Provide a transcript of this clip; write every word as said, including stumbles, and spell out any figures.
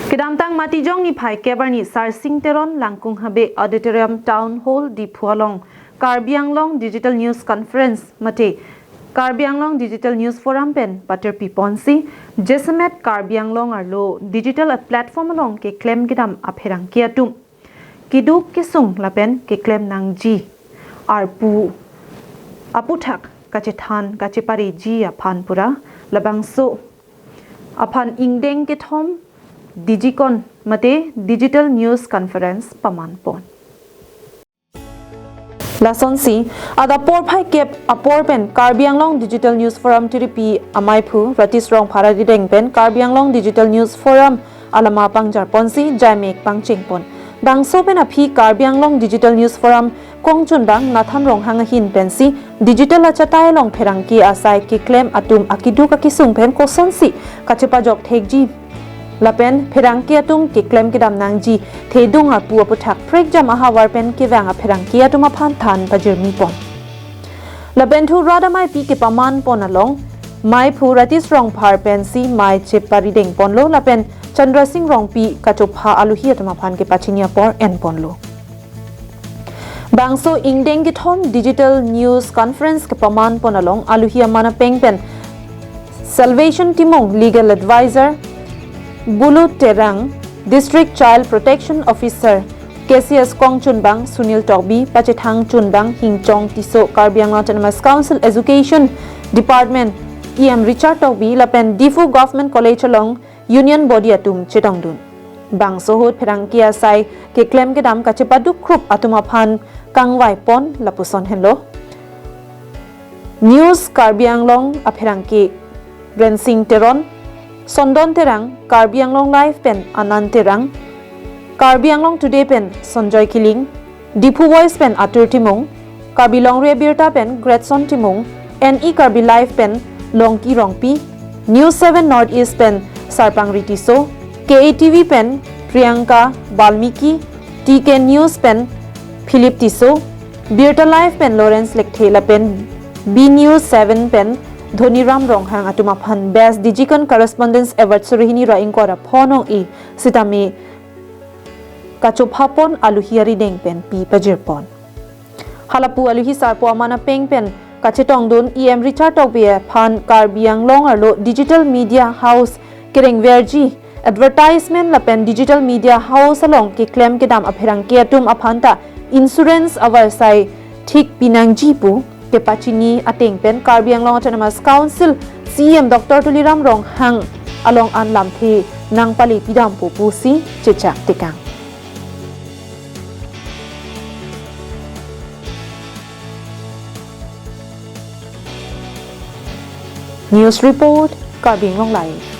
Kedamtang Matijong niphai kep arni Sarsing Teron Langkung Habe Auditorium Town Hall Diphu along Karbi Anglong Digital News Conference mate Karbi Anglong Digital News Forum pen paterpi ponsi, jasemet Karbi Anglong arlo digital platform along keklem kedam apherangke atum keduk kesung lapen keklem nangji arpu aputhak kachethan kachepareji aphan pura labangso aphan ingdeng kethom Digicon mate Digital News Conference paman pon. Lasonsi, adap porphai kep apor pen Karbi Anglong Digital News Forum tiripi amaiphu Ratis Rongphar arideng pen Karbi Anglong Digital News Forum alama pangjar ponsi jaimek pangcheng pon. Bangso pen aphi Karbi Anglong Digital News Forum kongchunbang Nathan Ronghang ahin pensi digital achatai along pherangke asai keklem atum akeduk akesung pen kosonsi kachepajok thekji lapen pherangke atum keklem kedam nangji thedung arpu aputhak prekjam ahavar pen kevang apherangke atum aphan than pajirmi pon. Lapen thu rat amaipi kepaman pon along maiphu Ratis Rongphar pensi mai cheparideng ponlo lapen Chandra Singh Rongpi kachopha aluhi atum aphan kepachini apor en ponlo. Bangso ingdeng kethom Digital News Conference kepaman pon along aluhi aman apeng pen Salvation Timung, Legal Advisor, Bulu Terang, District Child Protection Officer, K C S kongchunbang Sunil Tokbi, pachethang chunbang Hingchong Tisso, Karbi Anglong Autonomous Council Education Department E M Richard Tokbi lapen Diphu Government College along Union Body atum chetongdun. Bangso ahut pherangke asai keklem kedam kachepaduk krup atum aphan kangvai pon lapuson henlo. News Karbi Anglong apherangke Rensing Teron, Sondon Terang, Karbi Anglong Live pen Anand Terang, Karbi Anglong Today pen Sanjoy Killing, Diphu Voice pen Atur Timung, Karbi Longri Abirta pen Gretson Timung, N E Karbi Live pen Longki Rongpi, News seven North East pen Sarpangri Tisso, K A T V pen Priyanka Balmiki, T K News pen Philip Tisso, Birta Live pen Lawrence Lekthe lapen B News seven pen Dhoniram Ronghang atum aphan Best Digicon Correspondence Award suri hini ra ingkoi ra phongo e sitame kachopha pon aluhi arideng pen pi pajir pon. Halapu aluhi sarpo aman apeng pen kachetongdun E M Richard Tokbi aphan Karbi Anglong arlo Digital Media House kerengverji advertisement lapen Digital Media House along keklem kedam apherangke atum aphan ta insurance avarsai thik pinangji pu kepachini ateng pen Karbi Anglong Autonomous Council C E M Doctor Tuliram Ronghang along an lamthe nangpale pidampo pusi chechak tekang. News report, Karbi Anglong Live.